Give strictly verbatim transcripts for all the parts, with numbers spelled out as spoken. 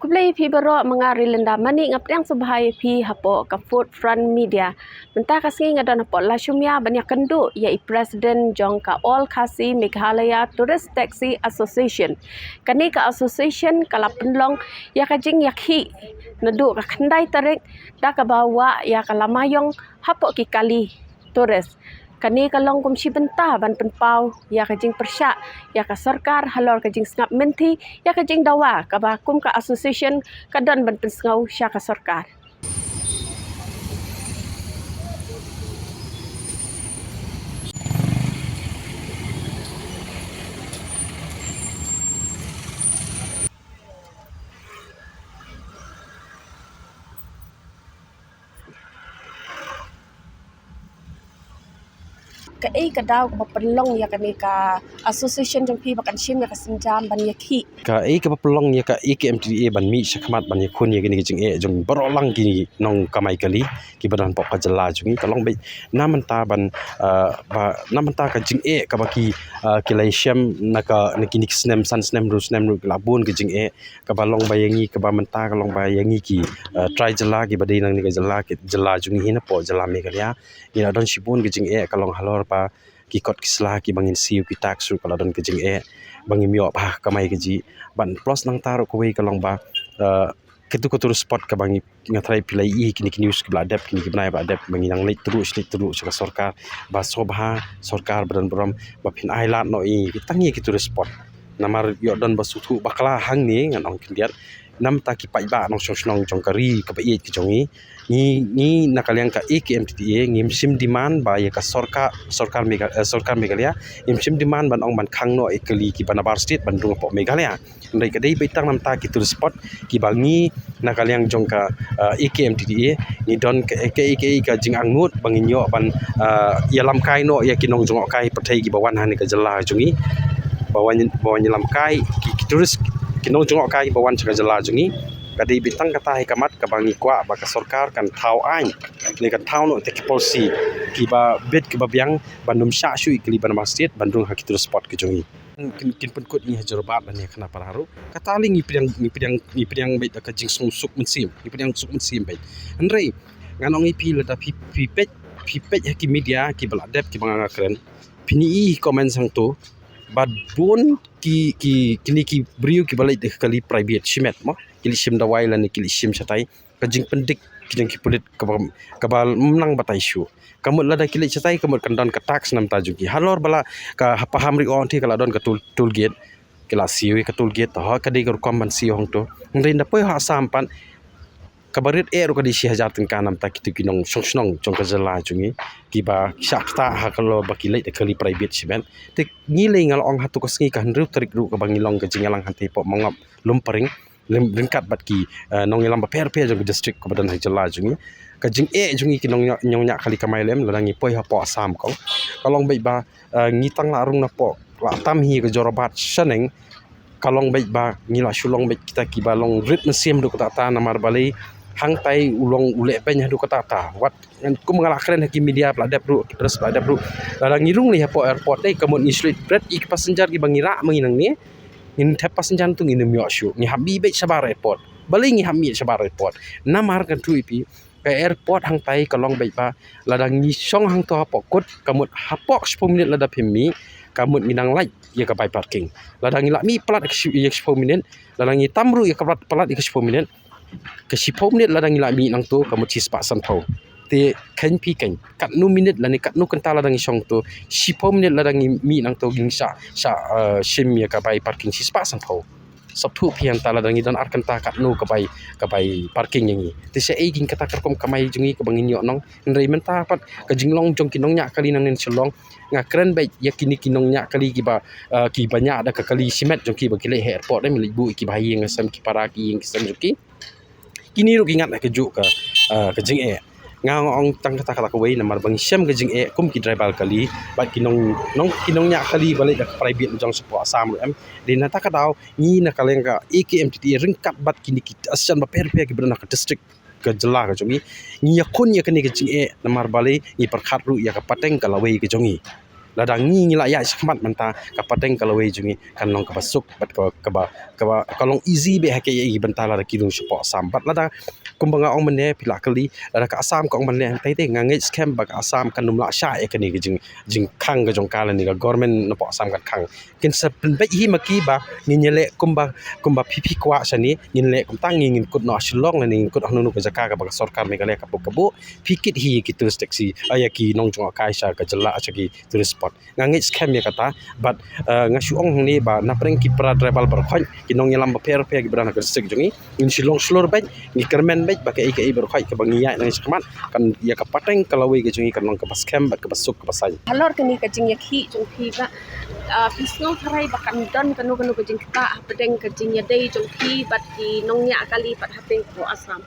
Khublei phi baroh, ma nga Rilinda Manik nga pdiang sngewbha ïa phi hapoh ka Food Front Media. Mynta ka sngi nga don hapoh Lashumia ban ïakynduh ïa i President jong ka All Khasi Meghalaya Tourist Taxi Association. Kane ka association ka la pynlong ïa ka jingïakhih naduh ka khyndai tarik da kaba wah ïa ka lama ïong hapoh ki kali tourist. Kane ka long kum shi bynta ban pynpaw ïa ka jingpyrshah ïa ka sorkar halor ka jingsngap mynthi ïa ka jingdawa kaba kum ka association ka don ban pynsngew sha ka sorkar. Kaei ka daw kaba pynlong ïa kane ka association jong phi ba kan shim ïa ka sienjam ban ïakhih? Kaei kaba pynlong ïa ka A K M T D A ban mih shakhmat ban ïakhun ïa kane ka jingeh jong baroh lang ki nongkamai kali kiba don hapoh ka jylla jong ngi, ka long beit na mynta ban, ah, ba na mynta ka jingeh kaba ki, ah, ki la ïashem na ka, na kine ki snem, san snem, hynriew snem ruh ki la bun ka jingeh kaba long ba ïa ngi, kaba mynta ka long ba ïa ngi ki, eh, trai jylla kiba dei nangne ka jylla, ki jylla jong ngi hi napoh jylla Meghalaya. Ngi la don shibun ka jingeh ka long halor ba ki kot ki sla kiba ngin siew, ki tax ruh ka la don ka jingeh ba ngim ïoh bha kamai kajih. Ban plus nangta ruh kawei ka long ba, eh, katu ka tourist spot kaba ngi, nga tharai phi la ïohi kine ki news kiba la dep, kine ki bnai ba la dep, ba ngi nang leit tyrwa, leit tyrwa sha ka sorkar, ba sngewbha sorkar ba don burom ba phin ai lad noh ïa ngi tang ïa ki tourist spot. Namar ïoh don ba sngewthuh bakla hangne, ngan ong khyndiat, na bynta ki paidbah nongshong shnong jong ka ri kaba ïeit ka jong ngi. Ngi, ngi na ka liang ka A K M T D A ngim shym demand ba ïa ka sorkar, sorkar Megha-, eh, sorkar Meghalaya, ngim shym demand ban ong ban khang noh ïa ki kali kiba nabar state ban rung hapoh Meghalaya. Hynrei ka dei beit tang na bynta ki tourist spot kiba ngi na ka liang jong ka, ah, A K M T D A ngi don ka, ka, ka, ka jingangnud ba ngin ïoh ban, ah, ïalam kai noh ïa ki nongjngohkai pyrthei kiba wan ha kane ka jylla jong ngi. Ba wan, ba wan ïalam kai ki, ki tourist, ki nongjngohkai ba wan sha ka jylla jong ngi. Ka dei beit tang kata hi ka mat kaba ngi kwah ba ka sorkar kan thaw aiñ, ne kan thaw noh ïa ki policy kiba beit kiba biang ban ym shah shuh ïa ki kali ba nabar state ban rung ha ki tourist spot ki jong ngi. Kin, kin pynkut ïa ngi ha Jorabat lane ha Khanapara ruh. Kata lei ngi pdiang, ngi pdiang, ngi pdiang beit da ka jingsuk mynsiem, ngi pdiang suk mynsiem beit. Hynrei ngan ong ïa phi, lada phi, phi peit, phi peit ha ki media kiba la dep kiba nga, nga kren, phin ïohi comment hangto ba bun ki, ki, kine ki briew kiba leit da ka kali private shimet mo, ki leit shim dawai lane ki leit shim shatai. Ka jingpyndik ki jong ki pulit kaba, kaba ym nang batai shuh. Ka mut lada ki leit shatai ka mut kan don ka tax na bynta jong ki. Halor ba la ka hapdeng Hamri Ong te ka la don ka toll, toll gate. Ki la siew ïa ka toll gate, ho ka dei ka rukom ban siew hangto. Hynrei na poi ha Assam pat kaba rit eh ruh ka dei shi hajar tyngka na bynta kito ki nongshong shnong jong ka jylla jong ngi kiba shah ktah halor ba ki leit da ka kali private shimet. Te ngi lei nga la ong hato ka sngi ka hynriew tarik ruh kaba ngi long ka jingïalang hangtei hapoh Mawngap Lumparing, lem, ryngkat bad ki, eh, nongïalam bapher bapher jong ki district kaba don ha jylla jong ngi. Ka jingeh jong ngi ki nongñiah, nongñiah kali kamai lem, lada ngi poi hapoh Assam ko, ka long beit ba, eh, ngi tang la rung napoh, la tam hi ka Jorabat shaneng, ka long beit ba ngi la shu long beit kita kiba long rit mynsiem haduh katta katta namar balei hangtai u long u leh beiñ haduh katta katta. Wat ngan, kum nga la kren ha ki media ba la dep ruh, ki press ba la dep ruh, lada ngi rung lei hapoh airport, dei ka mut ngi shu leit bret ïa ki passenger kiba ngi rah ma ngi nangne. Ngin thep passenger tu ngin ym ïoh shuh, ngi hap mih beit shabar airport. Balei ngi hap mih shabar airport? Namar ngan ong ïa phi, ka airport hangtai ka long beit ba lada ngi shong hangto hapoh kut, ka mut hapoh shiphew minit lada phim mih, ka mut ngi nang lait ïa ka bai parking. Lada ngi la mih palat ïa ka shi-, ïa ka shiphew minit, lada ngi tam ruh ïa ka palat, palat ïa ka shiphew minit, ka shiphew minit lada ngi la mih nangto ka mut shispah sanphew. Te kheiñ phi kheiñ, katno minit lane katno kynta lada ngi shong to, shiphew minit lada ngi mih nangto, ngin shah, shah, eh, shim ïa ka bai parking shispah sanphew. Sngewthuh phi hangta lada ngi don ar kynta katno ka bai, ka bai parking ïa ngi. Te shaei kein kata ka rukom kamai jong ngi kaba ngin ïoh nong. Hynrei mynta pat ka jinglong jong ki nongñiah kali nangne Shillong, nga kren beit ïa kine ki nongñiah kali kiba, eh, kiba ñiah da ka kali shimet jong ki ba ki leit ha airport, eh, leit buh ïa kiba ha ïing ha sem, ki para ki ïing ki sem jong ki. Kine ruh ki ngat ha kajuh ka, ah, ka jingeh. Nga ong tang kata, kata kawei namar ba ngi shem ka jingeh kum ki driver kali bad ki nong, nong, ki nongñiah kali ba leit da ka private jong shapoh Assam ruh em. Dei na kata ka daw ngi na ka liang ka A K M T D A ryngkat bad kine ki association bapher bapher kiba don ha ka district, ka jylla ka jong ngi, ngi ïakhun ïa kane ka jingeh namar balei, ngi pyrkhat ruh ïa ka pateng ka lawei ka jong ngi. Lada ngi ngi la ïaid shakhmat mynta, ka pateng ka lawei jong ngi kan long kaba suk bad kaba, kaba, kaba ka long easy beit ha kiei kiei ki bynta lada ki rung shapoh Assam. Bad lada kumba nga ong mynne, phi la kylli, lada ka Assam ka ong mynne, tei tei nga ngeit skhem ba ka Assam kan ym lah shah ïa kane ka jing, jingkhang ka jong ka lane ka government napoh Assam kan khang. Kin sa pynbeit hi ma ki ba ngin ïaleh kumba, kumba phi phi kwah shane, ngin leh kumta, ngi ngin kut noh ha Shillong lane ngin kut ha kano kano ka jaka kaba ka sorkar Meghalaya ka buh ka buh. Phi kit hi ïa ki tourist taxi, ah, ïa ki nongjngohkai sha ka jylla, sha ki tourist spot. Nga ngeit skhem ïa kata, bad, eh, nga shu ong hangne ba na pdeng ki para tribal baroh khoit, ki nongïalam bapher bapher kiba don ha ka district jong ngi, ngin shu long shlur beit, ngi kyrmen beit ba kaei kaei baroh khoit kaba ngi ïaid na shakhmat, kan ïa ka pateng ka lawei ka jong ngi kan long kaba skhem bad kaba suk kaba saiñ. Halor kane ka jingïakhih jong phi ba, ah, phi sngew tharai ba kan don kano kano ka jingktah hapdeng ka jingïadei jong phi bad ki nongñiah kali pat hapdeng ka Assam?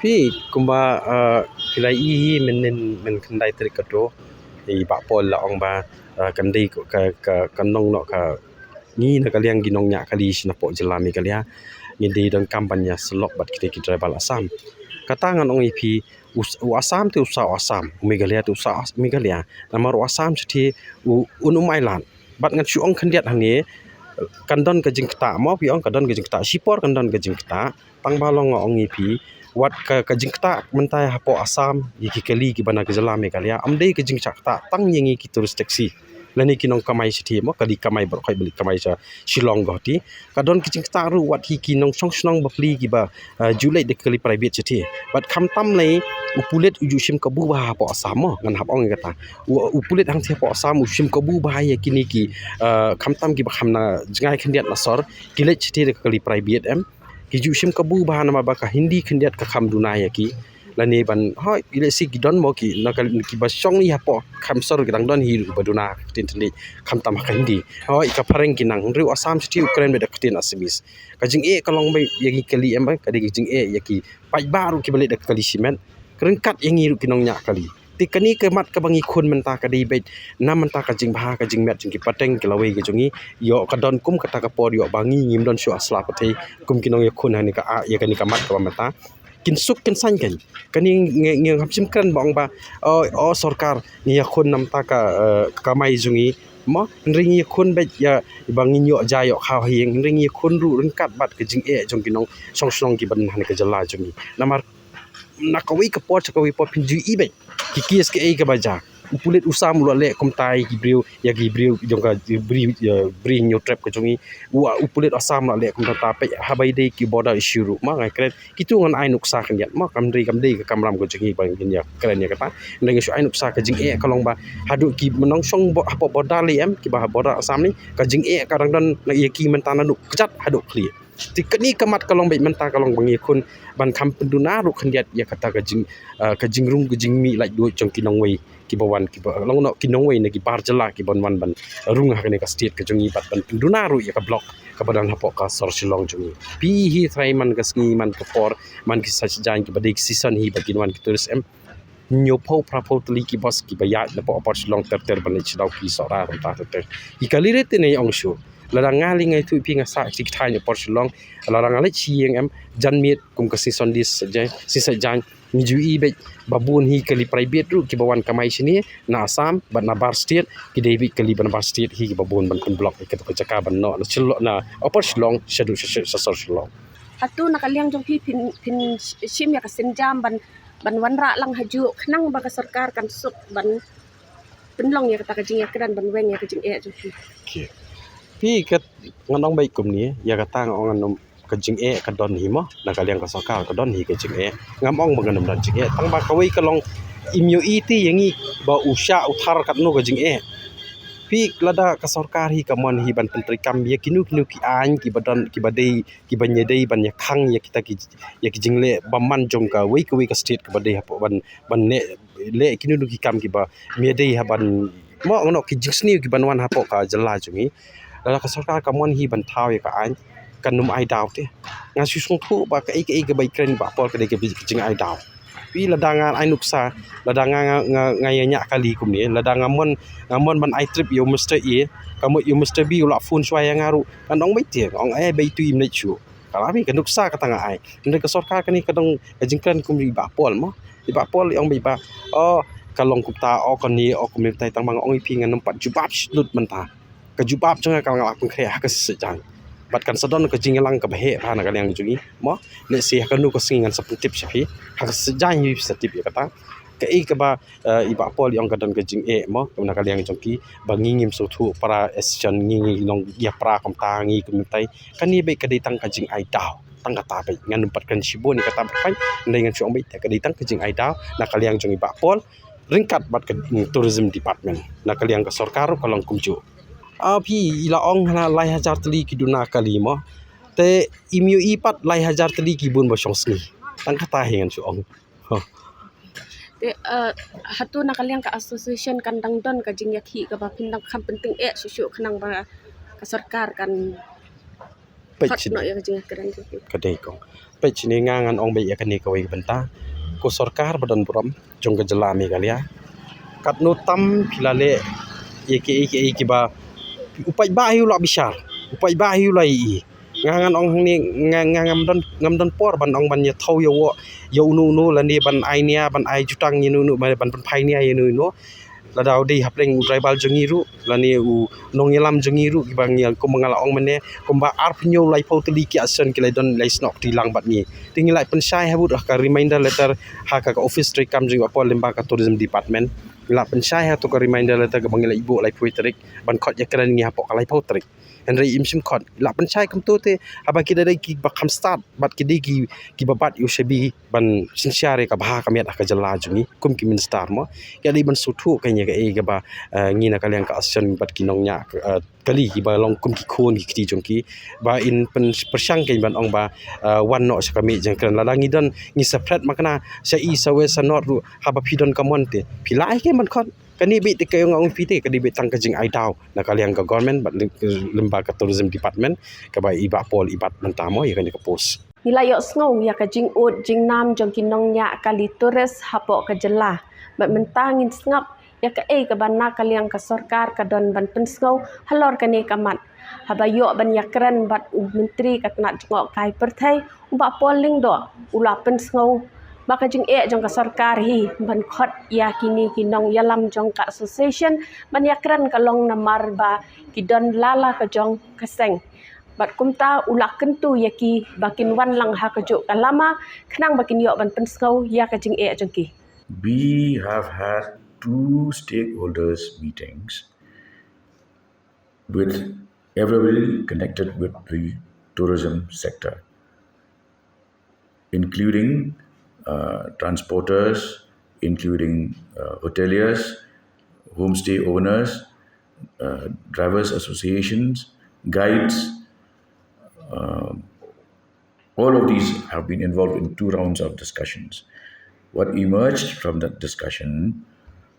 Phi, kumba, ah, phi la ïohi mynnin, myn khyndai tarik kato, i Bah Paul la ong ba, ah, kan dei ka, ka, ka, kan long noh ka, ngi na ka liang ki nongñiah kali sha napoh jylla Meghalaya, ngi dei donkam ban ïasyllok bad kita ki tribal Assam. Kata ngan ong ïa phi, u s-, u Assam te u sa u Assam, u Meghalaya te u sa u As-, Meghalaya. Namar u Assam shathie u, un ym ailad. Bad ngan shu ong khyndiat hangne, kan don ka jingktah, mo, phi ong ka don ka jingktah, shipor kan don ka jingktah. Tang ba long nga ong ïa phi, wat ka, ka jingktah mynta hapoh Assam ïa ki kali kiba na ka jylla Meghalaya, ym dei ka jingshah ktah tang ïa ngi ki tourist taxi lane ki nongkamai shathie, mo, kali kamai baroh khoit ba leit kamai sha Shillong, Guwahati. Ka don ka jingktah ruh wat hi ki nongshong shnong bapli kiba, ah, ju leit da ka kali private shathie. Bad khamtam lei u pulit u ju shim kabu bha hapoh Assam, mo, ngan hap ong ïa kata. U, u pulit hangtei hapoh Assam u shim kabu bha ïa kine ki, ah, khamtam kiba kham na jngai khyndiat na sor, ki leit shathie da ka kali private, em. Ki ju shim kabu bha namar ba ka Hindi khyndiat ka kham duna ïa ki. Lane ban, hooid, lehse ki don, mo, ki, na ka, kiba shong hi hapoh kham sor ki dang don hi ruh ba duna ka ktien Hindi, khamtam ha ka Hindi. Hooid, ka phareng ki nang, hynrei u Assam shathie u kren beit da ka ktien Assamese. Ka jingeh ka long beit ïa ki kali, em, ba ka dei ka jingeh ïa ki paidbah ruh kiba leit da ka kali shimet, ryngkat ïa ngi ruh ki nongñiah kali. Te kane ka mat kaba ngi khun mynta ka dei beit na mynta ka jingbha ka jingmiat jong ki pateng ki lawei ka jong ngi. Ïoh ka don kum kata ka por, ïoh ba ngi ngim don shuh ha sla pyrthei kum ki nongïakhun ha kane ka, ah, ïa kane ka mat kaba mynta. Kin suk kin saiñ kein. Kane ngi, ngi, ngi ngam shym kren ba ong ba, oh, oh, sorkar, ngi ïakhun na mynta ka, eh, kamai jong ngi, mo, hynrei ngi ïakhun beit ïa ba ngin ïoh ja ïoh khaw ha ïing, hynrei ngi ïakhun ruh ryngkat bad ka jingeh jong ki nongshong shnong kiba na kane ka jylla jong ngi. Namar na kawei ka por sha kawei por phin ju ïohi beit ki case kaei kaba jia. U pulit u Assam u la leh kumta ïa ki briew, ïa ki briew jong ka Bri, ïa Bri Hynñiewtrep ka jong ngi. U, u pulit u Assam u la leh kumta, peit haba ïadei ki border issue ruh, ma, nga kren. Kito ngan ai nuksa khyndiat, ma, kam dei, kam dei ka kamram ka jong ngi ba ngin ïa kren ïa kata. Hynrei nga shu ai nuksa ka jingeh ka long ba haduh ki nongshong bo-, hapoh border lei, em, kiba ha border Assam lei, ka jingeh ka dang don na ïa ki mynta naduh kjat haduh khlieh. Te kane ka mat ka long beit mynta ka long ba ngi khun ban kham pynduna ruh khyndiat ïa kata ka jing, ah, ka jingrung ka jingmih laitluid jong ki nongwei kiba wan, kiba long noh ki nongwei na ki bar jylla kiban wan ban rung ha kane ka state ka jong ngi bad ban pynduna ruh ïa ka block kaba don hapoh ka sor Shillong jong ngi. Phi hi trai man ka sngi, man ka por, man ki sa shi jaiñ kiba dei ki season hi ba kin wan ki tourist, em. Hynñiewphew phraphew tylli ki bus kiba ïaid napoh Upper Shillong ter ter ban leit shadow ki Sohra kumta ter ter. Ki kali re te ne ong shu. Lada nga lei nga ïathuh ïa phi, nga sah shi thaiñ Upper Shillong. Lada nga leit shi ïing, em, janmiet kum ka sngi Sunday, sngi Saitjaiñ, ngi ju ïohi beit ba bun hi kali private ruh kiba wan kamai shane na Assam bad na bar state, ki dei beit kali ba na bar state hi kiba bun ban pynblock ïa kato ka jaka ban noh na Shillong, na Upper Shillong shaduh sha, sha, sha sor Shillong. Hato na ka liang jong phi phin, phin shim ïa ka sienjam ban, ban wanrah lang hajuh khnang ba ka sorkar kan suk ban pynlong ïa kata ka jingïakren ban weng ïa ka jingeh jong phi? Okay. Phi, kat, ngan ong beit kumne, ïa kata nga ong ngan ong ka jingeh ka don hi, mo, na ka liang ka sorkar ka don hi ka jingeh. Ngam ong ba ngan ym don jingeh, tang ba kawei ka long im ïohi te ïa ngi ba u shah u thar katno ka jingeh. Phi, lada ka sorkar hi ka mon hi ban pyntreikam ïa kino kino ki aiñ kiba don, kiba dei, kiban ïadei ban ïakhang ïa kita ki, ïa ki jingleh bymman jong kawei kawei ka state kaba dei hapoh ban, ban leh, leh kino kino ki kam kiba ym ïadei ha ban, mo, ngan ong ki jingsniew kiban wan hapoh ka jylla jong ngi. Lada ka sorkar ka mon hi ban thaw ïa ka aiñ, kan ym ai daw te. Nga shu sngewthuh ba kaei kaei kaba kren Bah Paul ka dei ka jingai daw. Phi, lada nga ai nuksa, lada nga, nga, nga, nga ïa ñiah kali kumne, lada nga mon, nga mon ban ai trip ïa u Mister A, ka mut ïa u Mister B u la phone shuwa ïa nga ruh, ngan ong beit te, ong, eh, beit tu im leit shuh. Ka la, phi, ka nuksa kata nga ai. Hynrei ka sorkar kane ka don ka jingkren kum i Bah Paul, mo. I Bah Paul i ong beit ba, oh, ka long kumta, o kane, o kumne, mynta tang ba nga ong ïa phi ngan ym pat jubab shi lut mynta. Ka jubab jong nga ka la nga la pynkhreh ha ka shisha jaiñ. Bad kan sa don ka jingïalang kaba heh bha na ka liang jong ngi, mo. Lehse ha kano ka sngi ngan sa pyntip sha phi. Ha ka shisha jaiñ hi phi sa tip ïa kata. Kaei kaba, eh, i Bah Paul i ong ka don ka jingeh, mo, na ka liang jong ki, ba ngi ngim sngewthuh para association, ngi ngi long ïa para kumta, ngi kumtai. Kane beit ka dei tang ka jingai daw. Tang kata beit, ngan ym pat kren shibun ïa kata beit, hynrei ngan shu ong beit ka dei tang ka jingai daw na ka liang jong i Bah Paul ryngkat bad ka, mm, tourism department. Na ka liang ka sorkar ruh ka long kumjuh. A phi, i la ong hana lai hajar tylli ki duna kali, mo. Te im ïohi pat lai hajar tylli ki bun ba shong sngi. Tang kata hi ngan shu ong. Te, eh, hato na ka liang ka association kan dang don ka jingïakhih kaba phin dang kham pyntyngeh shuh shuh khnang ba ka sorkar kan Peit khot shini. Noh ïa ka jingïakren ka. Ka dei kong. Peit shini, nga ngan ong beit ïa kane kawei ka bynta. Ko sorkar ba don burom jong ka jylla Meghalaya. Katno tam phi la leh ïa kiei kiei kiba u paidbah hi u la bishar, u paidbah hi u la ïohi. Nga ngan ong hangne, nga, nga ngam don, ngam don por ban ong ban ïathaw ïa u, ïa uno uno lane ban ai nia, ban ai jutang ïa uno uno, ban, ban pynphai nia ïa uno uno. Lada u dei hapdeng u driver jong ngi ruh lane u nongïalam jong ngi ruh, kiba ngi, kumba nga la ong mynne, kumba arphew hynñiew laiphew tylli ki association ki la don lai snoh kti lang bad ngi. Te ngi la pynshai ha bud ha ka reminder letter ha ka, ka office treikam jong i Bah Paul lyngba ka tourism department. Ngi la pynshai ha to ka reminder letter kaba ngi la buh laiphew tarik ban khot ïakren ngi hapoh ka laiphew tarik. Hynrei im shym khot. La pynshai kumto te haba ki dei kiba kham stad bad ki dei ki, kiba bat ïa u shabi ban synshar ïa ka bha ka miat ha ka jylla jong ngi kum ki minister, mo. Ki dei ban sngewthuh kane kaei kaba, eh, ngi na ka liang ka association bad ki nongñiah, eh, kali kiba long kum ki khun ki kti jong ki ba in pyn-, pyrshang kein ban ong ba, eh, wan noh sha ka miej jingkren. Lada ngi don ngi separate makna sha east, sha west, sha north ruh, haba phi don ka mon te phi lah hi kein ban khot. Kane beit te ka ong ong phi te, kane beit tang ka jingai daw na ka liang ka government bad lym-, lyngba ka tourism department kaba i Bah Paul i bat mynta, mo, ïa kane ka post. Ngi la ïohsngew ïa ka jingud jingnam jong ki nongñiah kali tourist hapoh ka jylla. Bad mynta ngin sngap ïa kaei kaba na ka liang ka sorkar ka don ban pynsngew halor kane ka mat. Haba ïoh ban ïakren bad u Myntri ka tnat jngohkai pyrthei, u Bah Paul Lyngdoh, u la pynsngew ba ka jingeh jong ka sorkar hi ban khot ïa kine ki nongïalam jong ka association ban ïakren, ka long namar ba ki don la la ka jong ka seng. Bad kumta u la kyntu ïa ki ba kin wan lang ha kajuh ka lama khnang ba kin ïoh ban pynsngew ïa ka jingeh jong ki. We have had two stakeholders meetings with everybody connected with the tourism sector, including, uh, transporters, including, uh, hoteliers, homestay owners, uh, drivers associations, guides. Um, all of these have been involved in two rounds of discussions. What emerged from that discussion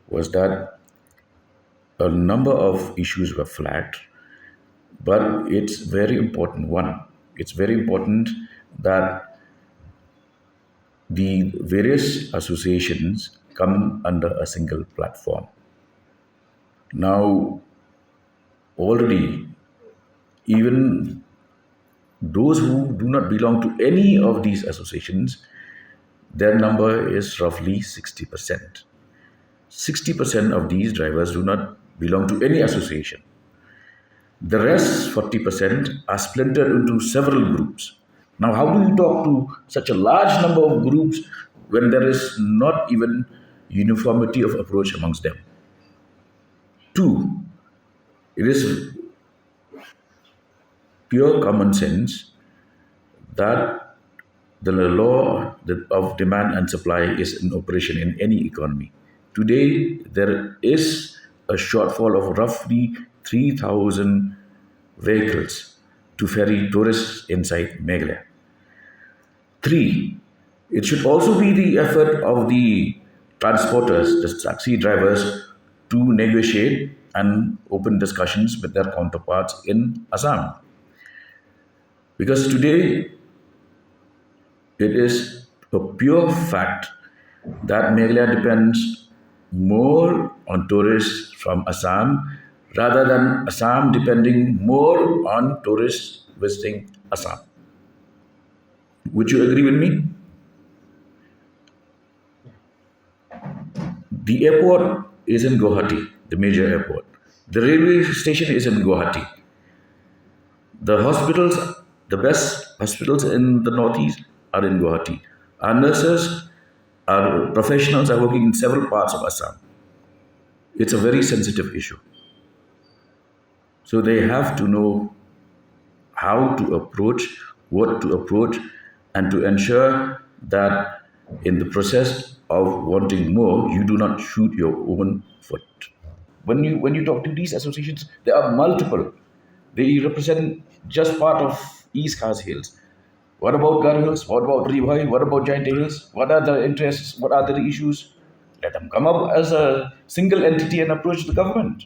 was that a number of issues were flagged, but it's very important. One, it's very important that the various associations come under a single platform. Now, already, even those who do not belong to any of these associations, their number is roughly sixty percent. Sixty percent of these drivers do not belong to any association. The rest, forty percent, are splintered into several groups. Now, how do you talk to such a large number of groups when there is not even uniformity of approach amongst them? Two, it is pure common sense that the law of demand and supply is in operation in any economy. Today, there is a shortfall of roughly three thousand vehicles to ferry tourists inside Meghalaya. Three, it should also be the effort of the transporters, the taxi drivers, to negotiate and open discussions with their counterparts in Assam. Because today, it is a pure fact that Meghalaya depends more on tourists from Assam rather than Assam depending more on tourists visiting Assam. Would you agree with me? The airport is in Guwahati, the major airport. The railway station is in Guwahati. The hospitals, the best hospitals in the Northeast are in Guwahati. Our nurses, our professionals are working in several parts of Assam. It's a very sensitive issue. So they have to know how to approach, what to approach, and to ensure that in the process of wanting more, you do not shoot your own foot. When you when you talk to these associations, there are multiple. They represent just part of East Khasi Hills. What about Garo Hills? What about Ri Bhoi? What about Jaintia Hills? What are the interests? What are the issues? Let them come up as a single entity and approach the government.